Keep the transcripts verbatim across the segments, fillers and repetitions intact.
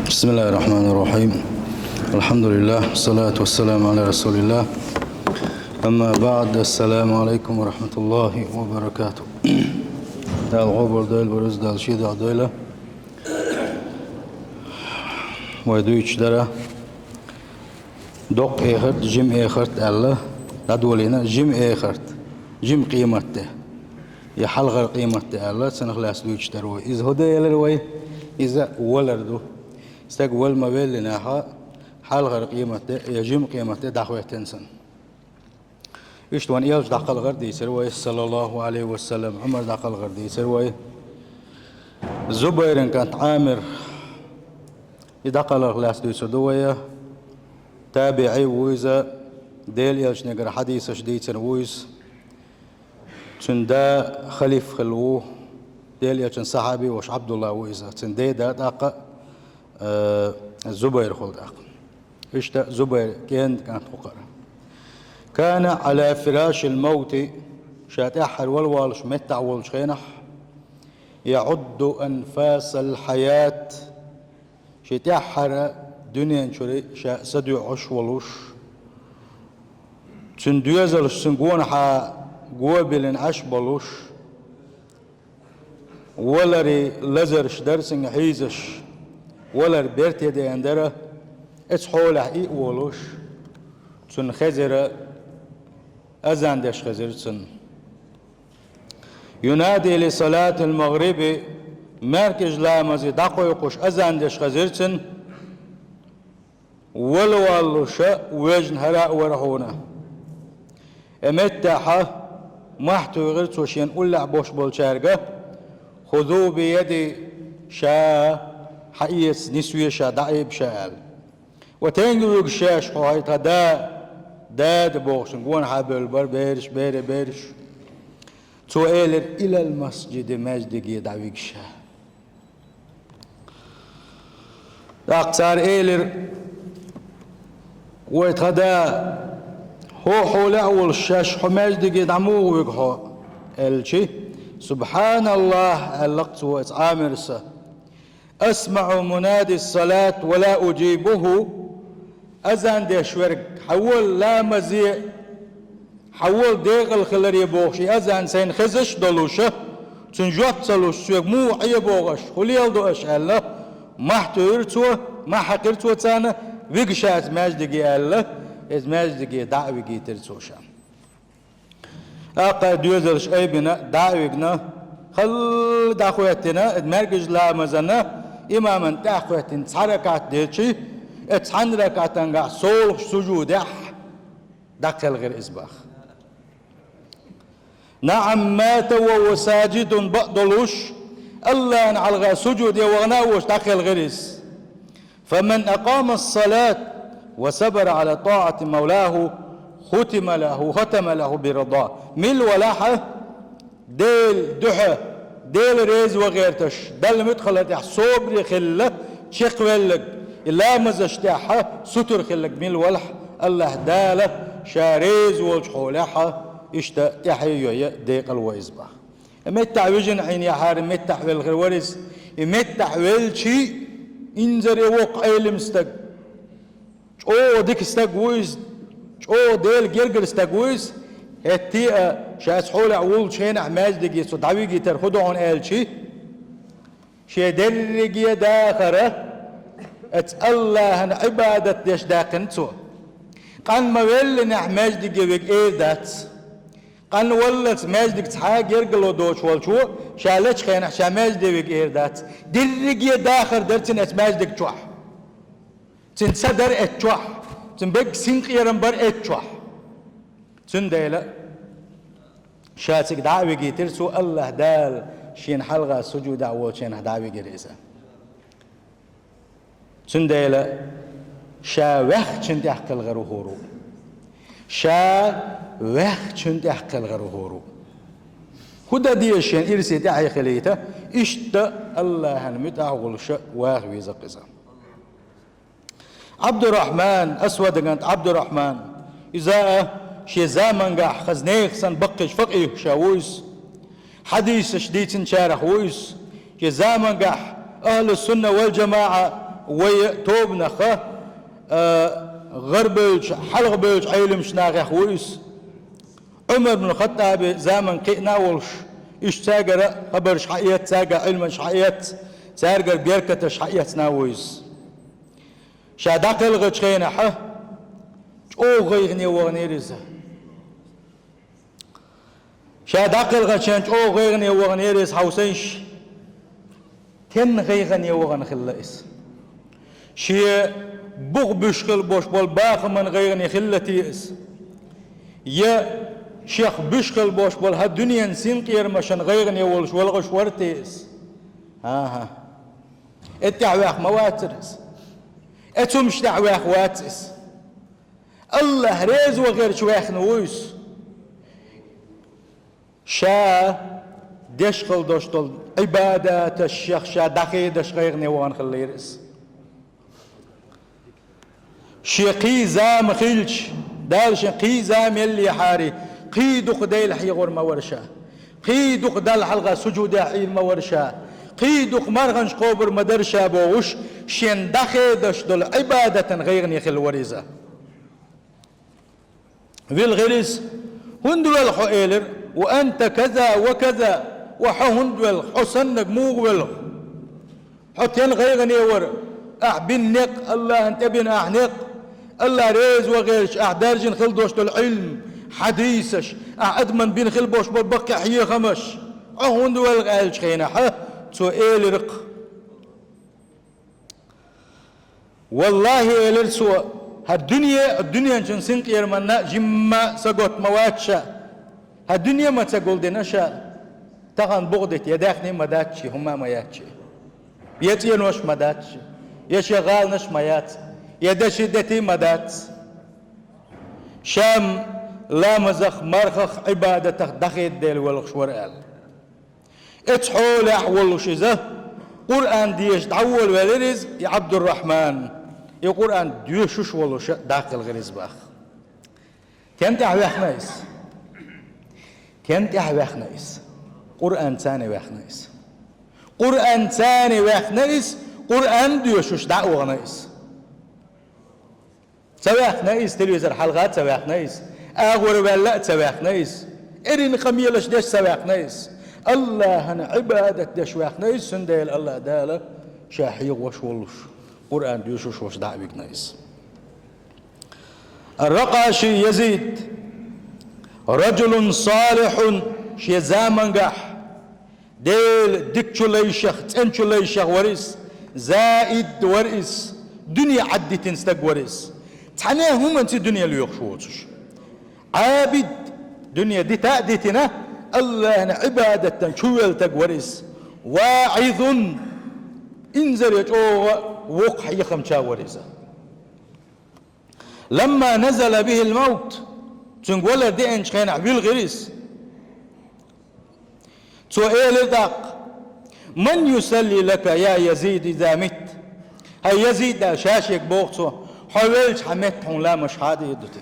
بسم الله الرحمن الرحيم. الحمد لله، والصلاة والسلام على رسول الله. أما بعد، السلام عليكم ورحمة الله وبركاته. Дала гӀо бар дойла, бараз Дала ший дагӀа дойла. Вай дуьйцуш дара доккха эхарт, жима эхарт аьлла, дӀадолийна жима эхарт, жима къематде. Я хьалхара къематде аьлла, цунах лаьцна дуьйцуш дара вай. Иза хӀун да элира вай? Иза валар ду. Стаг вала ма веллинехь, хьалхара къематде я жима къематде дӀахӀоьттина санна. Иштта вайна элча дӀакхалхар дийцира вай, саллаллаху Ӏалайхи ва саллам, Ӏумар дӀакхалхар дийцира вай. Зубайран кӀант Ӏамир, и дӀакхалхарх лаьцна дуьйцур ду вай. ТабиӀий ву иза, Делан элчанегара хьадисаш дийцина ву иза. Цуьнан да халифа хилла ву, Делан элчан сахьаби волуш Ӏабдулла ву иза. Цуьнан дай да тӀаккха, э, Зубайр хилла тӀаккха. Иштта Зубайр кӀен кӀант хӀокхара. كان على فراش الموت, ша тӀаьххьара вала воллуш меттахь волчу хенахь, يعد أنفاس الحياة, шен тӀаьххьара дуьнен чуьра ша садоьӀуш волуш, цуьнан доьзалш цуьнан гонахьа го а биллина Ӏаш болуш, валаре лазарш дара цуьнга хьийзаш, валар берте деана дара, оцу хьолехь и а волуш, цунна хезира, азан деш хезира цунна. ينادي لصلاة المغرب, маьркӀажа ламазе дӀакхойкхуш азан деш хезира цунна. Вала воллуша вежна хӀара а вара хьуна. И меттехь мохь туьйхира цо шена уллехь болуш болчаьрга: خذوا بيدي, ша хьаэца нисве ша, дӀаайба ша аьлла. Ва тенга вуьгуш шаьш хьо, хьай тхан да, дада бохуш, гонахьа бевлла бара бераш, бере бераш. Цо элира: إلى المسجد, маьждиге дӀавига ша. ТӀаккха цара элира: вай тхан да, хӀо хьолехь а волуш шаьш хьо маьждиге дӀа муха вуьгу хьо? Аьлчи, سبحان الله, аьлла-кх цо, оцу Ӏамирса: أسمع منادي الصلاة ولا أجيبه. Азан деш верг, хьан вала ламазе, хьан вала декъала хиларе бохуш, и азан сайна хезаш а долуша, цуьнан жоп ца луш, соьга муха Ӏе боху аша, хӀун леладо аша аьлла, мохь туьйхира цо, мохь хьаькхира цо царна, вига ша оцу маьждиге аьлла, оцу маьждиге дӀа а вигийтира цо ша. ТӀаккха доьзалш айбина, дӀа а вигна, халла дӀахӀоьттина, маьркӀажа ламазана имаман тӀаьхьа хӀоьттина цхьа ракаӀат делчи, оцу цхьана ракаӀатангахь совгӀаташ сужудехь дӀакхелхира иза боху. نعم مات وهو ساجد, бакъдолуш, АллахӀана хьалха сужуде вахана а волуш дӀакхелхира иза. فمن أقام الصلاة وصبر على طاعة مولاه ختم له، ختم له برضاه. Мила валахь, Делан дуьхьа, Дела реза ван гӀерташ, Далла муьтӀахь хилар тӀехь собаре хилла, чекхвелларг, и ламазаш тӀехь сутара хилларг мила валахь, АллахӀ Дала ша реза волчу хьолехь, иштта тӀаьхье а йой, декъала ван иза боху. И меттахь вижина Ӏийна яхьара, меттахь велла хир вара иза. И меттахь велчи, инзаре воккха Ӏелам стаг, чӀогӀа дика стаг ву иза, чӀогӀа Делан гергара стаг ву иза, хӀетте а ша оцу хьолехь волчу хенахь маьждиге цо дӀавигийтар хӀун ду хьуна аьлчи, шен дерриге а дахар оцу АллахӀана Ӏибадат деш даьккхина цо. Къанна ма веллинехь маьждиге вига эр дац. Къанна валлалц маьждиг цхьа а гергарло доцуш волчо ша лечу хенахь ша маьждиге вига эр дац. Дерриге а дахар дара цуьнан оцу маьждиг чохь. Цуьнан са дара оцу чохь. Цуьнан бегга синкъерам бара оцу чохь. Цундела ша цига дӀа а вигийтира цо, АллахӀ Дала шена хьалха сужудехь волчу хенахь дӀа а вигира иза. Цундела ша ваьхначун тӀехь кхелхар ву хӀора ву. Ша ваьхначун тӀехь кхелхар ву хӀора ву. ХӀун дан деза шен ирсе тӀаьхье хилийта, иштта АллахӀана муьтӀахь а волуша ваха веза-кх иза. Ӏабдуррахьман, Асвадан кӀант Ӏабдуррахьман, иза а шен замангахь хаза нехан санна баккхийчу факъихаша ву иза. Хьадисаш дийцинчарах ву иза. Шен замангахь Ахьлу-Сунна вал-ЖамаӀа Вай тобанах, а, гӀарабевлча, хьалхабевлча Ӏилманча нахах ва из. Ӏумар бин Хаттаба заман кхиъна а волуш, иштта цаьргара хабарш хьаэца, цаьргара Ӏилманаш хьаэца, цаьргара беркаташ хьаэцна а ву из. Ша дӀакхелхачу хенахь чӀогӀа гӀайгӀане ваханера иза. Ша дӀакхелхачу хенахь чӀогӀа гӀайгӀане ваханера иза, хьовсийша. Стенна гӀайгӀане вахана хилла иза? Шен бух буьйш хила болуш болу бахаман гӀайгӀане хилла те иза? Я шех буьйш хила болуш болу хӀара дуьненан синкъерамашан гӀайгӀане волуш велхаш вара те иза? ХӀан-хӀа. Эцу тӀехь ваьхна ма вацара иза. Эцу хӀумаш тӀехь ваьхна вац иза. АллахӀ реза вахарца ваьхна ву иза. Ша деш хила долуш долу Ӏибадаташ шех ша дӀахедаш гӀайгӀане вахана хиллера иза. Шен кхин зама хилча, Дала шен кхин зама еллехьара, кхин дукха Дела хьехор ма вара ша. Кхин дукха Далла хьалха сужудехь Ӏийр ма вара ша. Кхин дукха марханаш кхобур ма дара ша бохуш, шен дӀахедаш долу Ӏибадатан гӀайгӀане хилла вара иза. Вилхира иза: «ХӀунда велха хьо?» — элира. «Ва анта каза ва каза». «Ва хьо хӀунда велха? Хьо саннарг муха велха? Хьо стенна гӀайгӀане вара? Ахь бина некъ, АллахӀан тӀе бина ахь некъ, АллахӀ реза вахарца ахь даьржина хила долуш долу Ӏилма, хьадисаш, ахь адамна бина хила болуш болу баккхий хьехамаш. Хьо хӀунда велха?» — аьллачу хенахь, цо элира-кх: «ВаллахӀи, — элира цо, — хӀара дуьне а, дуьненчун синкъераманна а жимма а сагатта ма вац ша. ХӀара дуьне а ма ца гулдина ша. Тахана бухадита я даьхни а ма дац шен, хӀума а ма яц шен. Я цӀенош а ма дац шен, я шен гӀаланаш а ма яц, я деши дети а ма дац. Ша-м ламазах, мархах, Ӏибадатах дӀахеда Дела велхаш вара», — аьлла. Эцу хьолехь волуш иза, Къуръан деша дӀаволавелира иза, и Ӏабдуррахьман, и Къуръан доьшуш волуш а дӀакхелхира иза боху. Стенна тӀехь ваьхна иза? Стенна тӀехь ваьхна иза? Къуръанца ваьхна иза. Къуръанца ваьхна иза, Къуръан доьшуш дӀа а вахана иза. Ца ваьхна иза, телевизор хьалха а ца ваьхна иза, агӀор ваьлла а ца ваьхна иза, эрна къамелаш деш ца ваьхна иза. АллахӀан Ӏибадат деш ваьхна иза, цундела АллахӀ Дала ша хьехош волуш, Къуръан доьшуш волуш дӀа а вигна иза. Ар-Ракъаши Язид, раджулун салихьун, шен замангахь Делан дикачу лайшах, цӀеначу лайшах вара иза, заид вара иза, дуьне Ӏаддитина стаг вара иза. Цхьана а хӀуманца дуьне лоьхуш воцуш. Ӏабид, дуьне дита а дитина, АллахӀан Ӏибадатан чувелла стаг вара иза. ВаӀизун, инзаре чӀогӀа воккха хьехамча вара иза. Ламма назала бихил маут, цуьнга валар деанчу хенахь вилхира иза. Цо элира тӀаккха: «Ман юсалли лака, я Язид, иза митта?» «ХӀай Язид, — аьлла, ша шега боху цо, — хьо велча хьан метта хьуна ламазаш хьа а дийр ду те?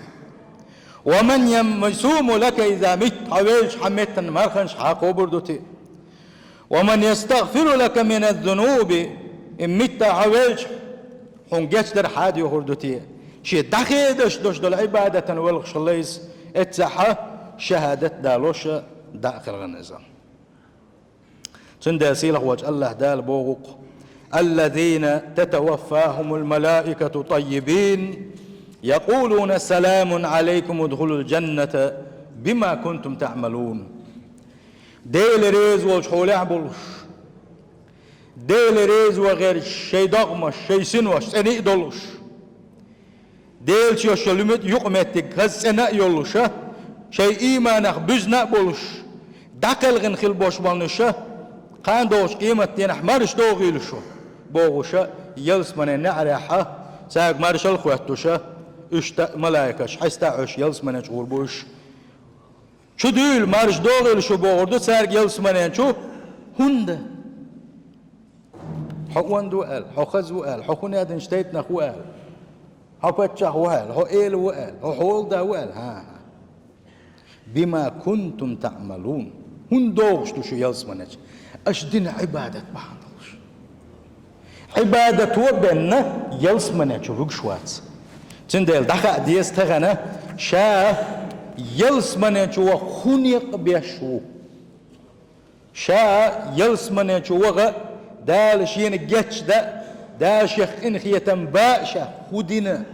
Ва ман ям-, ясуму лака, иза митта? Хьо велча хьан меттана марханаш хьа а кхобур ду те? Ва ман ястагъфиру лака мина зунуби, ин митта, хьо велча, хьуна гечдар хьа а доьхур ду те?» Шен дӀахедаш долуш долу Ӏибадатан велхаш хилла иза, эццахь шахӀадат далош дӀа а кхелхина иза. Цундела сийлахь волчу АллахӀ Дала боху-кх: «Аллазина татаваффахумул малаикату таййибин, якъулуна саламун алайкум удхулул джанната бима кунтум таъмалун». Дела реза волчу хьолехь а болуш, Дела реза вахарца шайн догӀмаш, шайн синош цӀена а долуш, Делаца йолуш йолу мет-, юкъаметтиг хаза цӀена а йолуша, шайн ийманах буьзна а болуш, дӀакхелхина хила болуш болнуша, кхана догӀучу къематдийнахь марша догӀийла шу, бохуша, ялсаманин неӀарехьа, цаьрга маршалла хоьттуша, уьш тӀе а малайкаш хьеста а Ӏуьш ялсаманин чу гӀур бу уьш. Чу дуьйла, марша догӀийла шу бохур ду цаьрга ялсаманин чу, хӀунда? Хьо онда ву аьлла, хьо хаза ву аьлла, хьо хӀун аьлла, шайтӀанах ву аьлла, хьо паччахь ву аьлла, хьо эла ву аьлла, хьо хьолада ву аьлла, хӀан-хӀа. Бима кунтум таъмалун. ХӀунда догӀуш ду шу ялсаманечу? Аша дина Ӏибадат бахьана долуш. Ӏибадато бенна ялсмане чу вуьгуш вац. Цундела дӀахаа деза тахана, ша ялсмане чу ваха хӀун некъ беш ву. Ша ялсмане чу ваха, Дала шена гечда, Дала шех къинхетам ба ша хӀун дина.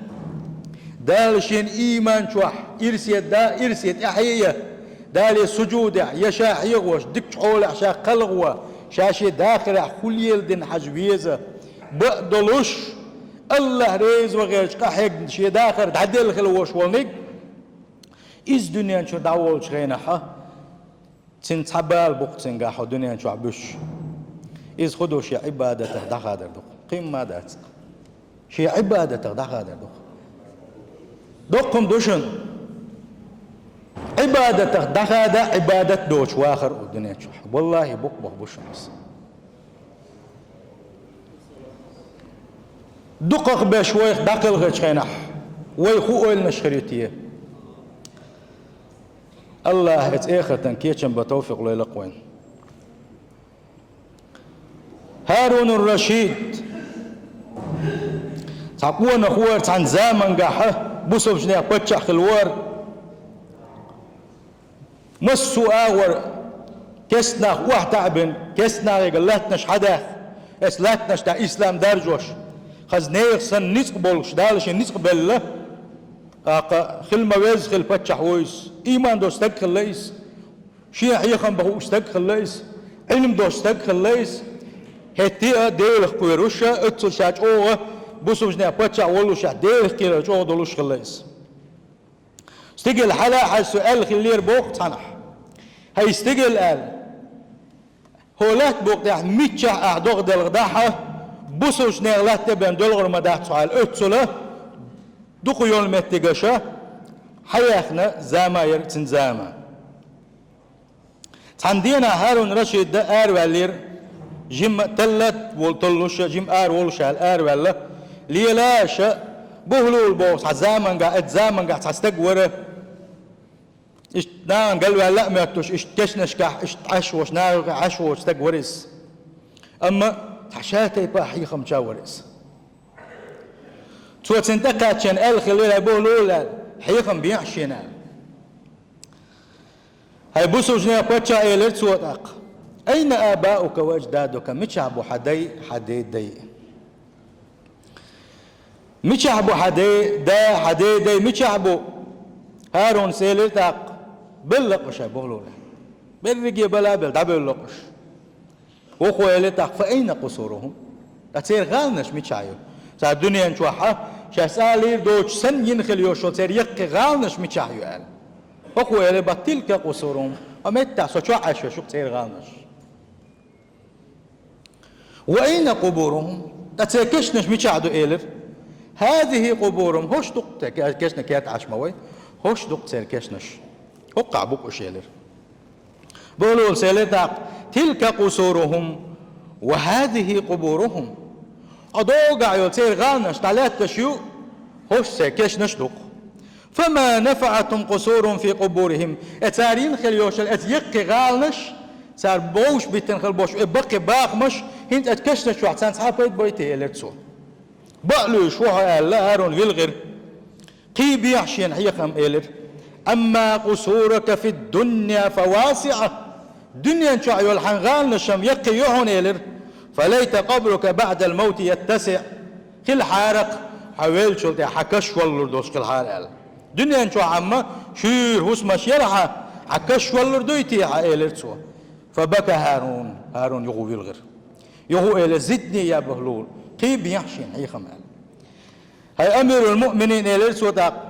Дала шена ийман чохь ирсе да, ирсе тӀаьхье я, Дале сужудехь, я ша хьегӀош, дикачу хьолехь ша кхалгӀо, ша шен дахарехь хӀун леладина хьажа веза. Бакъ долуш, АллахӀ реза вахарчу къахьегна шен дахар дӀаделла хила вош волниг, иза дуьнен чу дӀаволчу хенахьа, цуьнан цхьа бала бу-кх цуьнгахь хьо дуьнен чохь буьсуш. Иза хӀун ду, шен Ӏибадатах дӀахадар ду-кх. Кхин ма дац. Шен Ӏибадатах дӀахадар ду-кх. Доккхун ду шуна. Ӏибадатах дӀахада, Ӏибадат доцуш вахар ву дуьнен чохь. Валлахи, букъ боху бу шуна иза. Дукхах беш вайх дӀакхелхачу хенахь, вай хӀун ойланаш хир ю те? АллахӀа эца эхартан кечам бан тавфикъ лойла-кх вайна. ХӀарун ар-Рашид цхьа къонах вара цхьана замангахьа, бусалбачу нехан паччахь хилла вара. Массо а агӀор кестнах охьатаӀбина, кестнахега латтанаш хьадаьхна, эс латтанаш тӀехь ислам даржош, хаза нехан санна ницкъ болуш, Дала шен ницкъ белла, тӀаккха хила ма везза хила паччахь ву иза, ийман долу стаг хилла иза, шен хьехам бан хууш стаг хилла иза, Ӏилма долуш стаг хилла иза, хӀетте а Делах кхоьруш а, оццул ша чӀогӀа бусалбачу нехан паччахь воллушехь Делах кхерар чӀогӀа долуш хилла иза. Стигала хьала а хьаьжча, цо аьлла хиллера боху цхьанхьа: «ХӀай стигал, — аьлла, — хӀо лаьтта букъа тӀехь миччахь ахь догӀа делха дахьа, бусалбачу нехан латта бен доьлхур ма дац хьо», — аьлла, оццула дукха йолу меттигаша хьаяьхна зама яра цуьнан зама. Цхьана дийнахь ХӀарун Рашид араваьллера, жимма а таллат волу толлуш а, жимма ара волуш аьлла араваьлла, лелаша, Бухлул боху цхьа заманга, эцу заманга цхьа стаг вара. Иштта нахана галваьлла а моьттуш, иштта кешнашкахь, иштта Ӏаш волуш, нахана Ӏаш волуш стаг вара иза. Амма цхьа ша тайпа хьехамча вара иза. Цо цунна тӀекхаьччина аьлла хилла, хӀай Бухлул аьлла, хьехам бехьа шена аьлла. ХӀай бусалбачу нехан паччахь, элира цо тӀаккха: «Айна абаука ва аждадука?» Мичахь бу хьан дай, хьан ден дай? Мичахь бу хьан ден да, хьан ден дай мичахь бу? ХӀарунас элира тӀаккха: «Белла-кх уьш, хӀай Бухлул. Берриге бала а белла, дӀабевлла-кх уьш». ВокхӀо элира тӀаккха: «Фа айна къусурухум?» Ткъа церан гӀаланаш мичахь ю? Цара дуьнен чохь а, шаьш цӀа лийр доцуш санна йина хила йолуш йолу церан яккхий гӀаланаш мичахь ю аьлла. ХӀокхо элира: «Бал тилка къусурухум». Хьо меттахь со чохь Ӏаш веш ю-кх церан гӀаланаш. «Ва айна къубурухум?» Ткъа церан кешнаш мичахь ду элира? «ХӀазихӀи къубурухум». ХӀорш ду-кх церан ке-, кешнаш, керта Ӏаш ма вай. ХӀорш ду-кх церан кешнаш. ХӀокхахь бу-кх уьш элира. Бухлулас элира тӀаккха: «Тилка къусурухум ва хӀазихӀи къубурухум». Хьо догахь йолу церан гӀаланаш дӀалаьтташ ю, хӀорш церан кешнаш ду-кх. «Фама нафаӀатхум къусурухум фи къубурихим». Э, цара йина хила йолуш йолу эцу яккхий гӀаланаш, цара бовш биттина хила болуш, э, баккхий бахамаш, хӀинца эцу кешнаш чохь царна цхьа а пайда бай те, элира цо. Бакъ луьйш ву хьо аьлла, ХӀарун вилхира. Кхин бехьа шена хьехам элира: «Амма къусурука фид-дунья фавасиӀа». Дуьнен чохь йолу хьан гӀаланаш-м яккхий ю хьуна элира. «Фалайта къабрука баӀдал мавти яттасиӀ». Хилахьара-кх, хьо веллачул тӀаьхьа хьан каш валлур долуш хилахьара аьлла. Дуьнен чохь-м шуьйра хӀусамаш яра хьан, хьан каш валлур дуй те хьан, элира цо. Фабака ХӀарун, ХӀарун юха вилхира. Юха элира: «Зидни я Бухлул». Кхин бехьа шена хьехам аьлла. «ХӀай амирул муъминин», элира цо тӀаккха,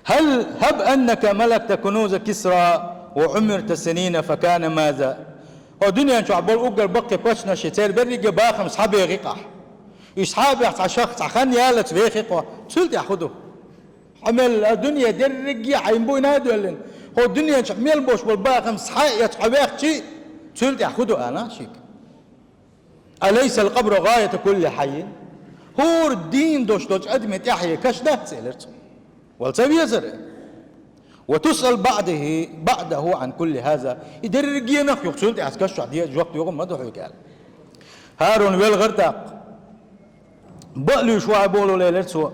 «хӀал, хӀаб аннака малакта кунуза Кисра ва Ӏумирта синина факана маза». Хьо дуьнен чохь болу уггар баккхий паччахьаш, церан берриге бахам схьабехи-кх ахь. Уьш схьабехь цхьа шах, цхьа хан яллалц вехи-кх хьо. Цул тӀаьхьа хӀун ду? Хьо мел а дуьне дерриге а хьайна буйна а доьллина, хьо дуьнен чохь мел болуш болу бахам схьа а эцна хьо вехчи, цул тӀаьхьа хӀун ду, ала шега? «Алайсал къабру гӀаяту кулли хьаййин?» ХӀора дийна долуш долчу адамийн тӀаьхье каш дац, элира цо. Вала ца везара? «Ва тусъал баъдахӀи, баъдахӀу Ӏан кулли хӀаза». И дерригенах юха цул тӀаьхьа каш чохь деза жоп доьхур ма ду хьоьга аьлла. ХӀарун велхар тӀаккха. Баълуьйш вахьа болу лелар цо.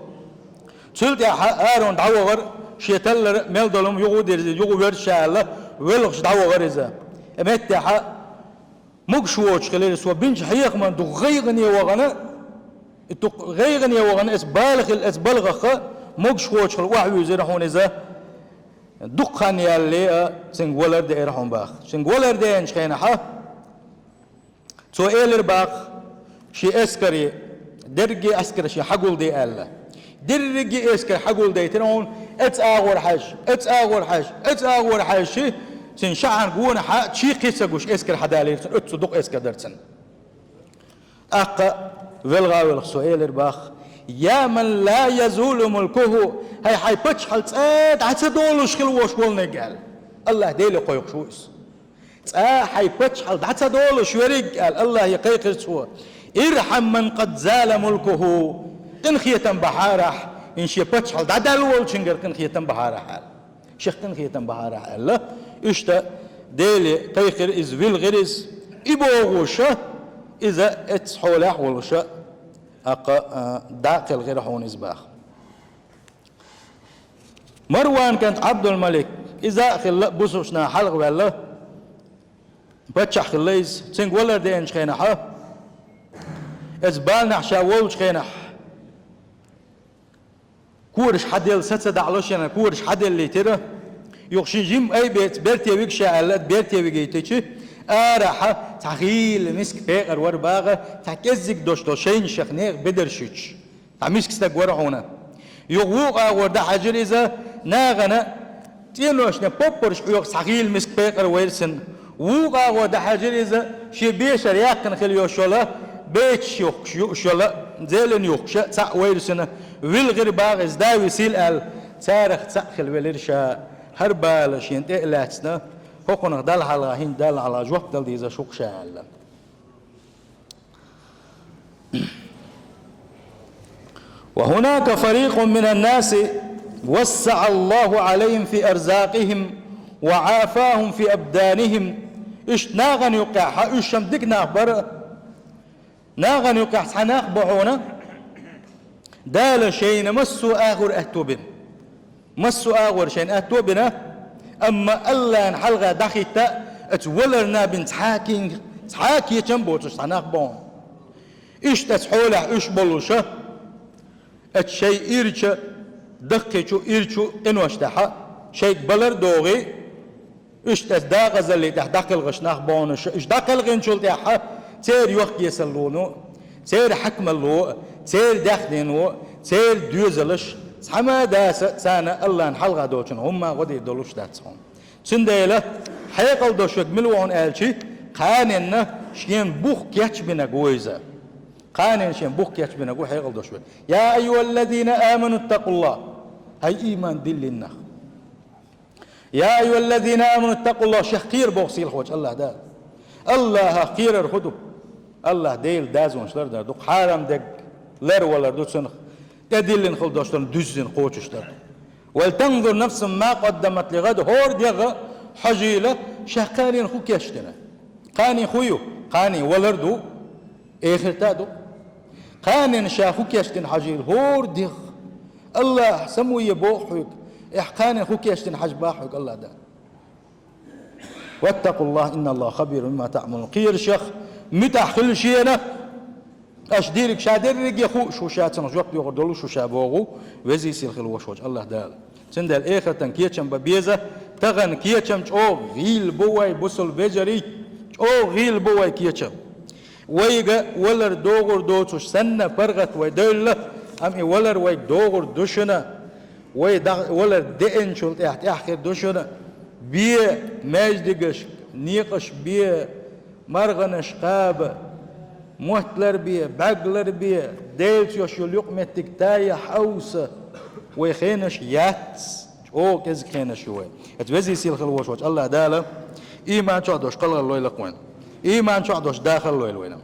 Цул тӀаьхьа ХӀарун дӀавахар, шен таллар мел долу юха дирза, юха верза ша аьлла, велхаш дӀавахар иза. Э, меттехьа могуш воцуш хилира цо, бинчу хьехаман дукха гӀайгӀане вахана, и дукха гӀайгӀане вахана, эца бала хилла, эца балхахха, могуш воцуш хилла охьавуьйзира хьуна иза. Дукха хан ялале а, цуьнга валар деара хьуна баха. Цуьнга валар деанчу хенахьа, цо элира баха, шен эскаре, дерриге эскар шен хьагулде аьлла. Дерриге эскар хьагулдайтира хьуна, эца агӀор хьаьжча, эца агӀор хьаьжча, эца агӀор хьаьжча, цуьнан шахьан гонахьа чийкхи ца гуш эскар хьадалийра цуьнан, оццу дукха эскар дара цуьнан. ТӀаккха велха а велха цо элира баха: «Я ман ла язулу мулкуху», хӀай, хьайн паччахьалла цӀа дӀа ца долуш хила вош волниг аьлла. АллахӀ Деле кхойкхуш ву иза. «Цкъа хьайн паччахьалла дӀа ца долуш верриг», аьлла, АллахӀе кхайкхира цо: «Ирхьам ман къад зала мулкуху». Къинхетам бахьарахь, хӀинца шен паччахьалла дӀадаьлла волчуьнгара къинхетам бахьарахь аьлла. Шех къинхетам бахьарахь аьлла. Иштта Деле кхайкхира иза, вилхира иза. И бохуша, иза эццу хьолехь волуша, аккха, а, дӀакхелхира хьуна иза баха. Марван кӀант Ӏабдул-Малик, иза а хилла, бусалбанашна хьалха ваьлла, паччахь хилла иза, цуьнга валар деанчу хенахьа, эца баланехь ша волчу хенахь, кораш хьаделла, саца даӀало шена, кораш хьаделлийтира, юха шен жимма айберца берте вига ша аьлла, берте вигийтичи, арахьа цхьа хийла миска пекъар вара баха, цхьа кӀеззиг дош долу шайна шех нехан бедарш юьтуш. Цхьа миска стаг вара хьуна. Юха вукху агӀор дӀахьаьжира иза, нахана цӀеношна поппарш хьоьхуш цхьа хийла миска пекъар вайра цуьнан. Вукху агӀор дӀахьаьжира иза, шен бешара яьккхина хила йолуш йола, беташ юхкуш юуш йола, зелина юхкуша цхьаъ вайра цуьнан. Вилхира баха иза, да висийла аьлла, царах цхьаъ хила велира ша, хӀара бала шена тӀе а лаьцна, хӀокхунах Далла хьалха, хӀинца Далла хьалха жоп дала дезаш ву-кх ша аьлла. وهناك فريق من الناس وسع الله عليهم في أرزاقهم وعافاهم في أبدانهم. Иштта нахана юккъехь, хьан уьш шам дика нах бара, нахана юккъехь цхьа нах бу хьуна, Дала шайна массо а агӀор аьтто бина. Массо а агӀор шайна аьтто а бина, амма АллахӀна хьалха дӀахӀитта, оцу валарна бина цхьа а кин-, цхьа а кечам боцуш цхьа нах бу хьуна. Иштта оцу хьолехь уьш болуша, оцу шайн ирча, даккхийчу, ирчу къинош тӀехьа, шайга балар а догӀий, иштта оцу дакъазаллий тӀехь дӀакхелхаш нах бу хьуна уьш. Уьш дӀакхелхинчул тӀаьхьа церан йохк-эсалло а, церан хьаькамалло а, церан даьхнино а, церан доьзалш, цхьа ма даса царна АллахӀна хьалха долчун хӀумма гӀо дийр долуш дац хьуна. Цундела хьекъал долуш верг мила ву хьуна аьлчи, кханенна шен бух кечбинарг ву иза. Кханенна шен бух кечбинарг ву хьекъал долуш верг. يا أيها الذين آمنوا اتقوا الله. ХӀай ийман диллина нах. يا أيها الذين آمنوا اتقوا الله, шех кхера боху сийлахьчу АллахӀ Дала. АллахӀах кхерар хӀун ду? АллахӀ Делан дозанаш лардар ду, хьарам дерг ларвалар ду цунах, тӀедиллина хила долуш долу дуьззина кхочушдар ду. ولتنظر نفس ما قدمت لغد, хӀора дегӀ хьожийла, ша кханенна хӀун кечдина. Кхане хӀун ю? Кхане валар ду, эхарта а ду. Кханенна ша хӀун кечдина хьожийла, хӀора дегӀ. АллахӀ самаве боху хьоьга, эхь, кханенна хӀун кечдина хьажа боху хьоьга АллахӀ Дала. واتقوا الله إن الله خبير بما تعملون. Кхера шех, муьтӀахь хила шена, аша дийриг ша дерриге хууш ву ша, цунах жоп йохур долуш ву ша боху, везий сийлахь хила вош волчу АллахӀ Дала. Цундела эхартан кечам бан беза, тахана кечам чӀогӀа гӀийла бу вай, бусалба вежарий, чӀогӀа гӀийла бу вай кечам. Вайга валар догӀур доцуш санна паргӀат вай девлла, амма и валар вайга догӀур ду шуна. Вай дагӀ-, валар деанчул тӀаьхьа тӀаьхьа хир ду шуна. Бе маьждигаш, некъаш бе, маргӀанаш кхаба, мотт лар бе, бӀаьрг лар бе, Делаца йолуш йолу юкъаметтиг тая, хьовса. Вай хенаш яц, чӀогӀа кӀезиг хенаш ю вай. Эцу везий сийлахь хила вош волчу АллахӀ Дала ийман чохь долуш кхалгӀа лойла-кх вайна. Ийман чохь долуш дахар лойла вайна.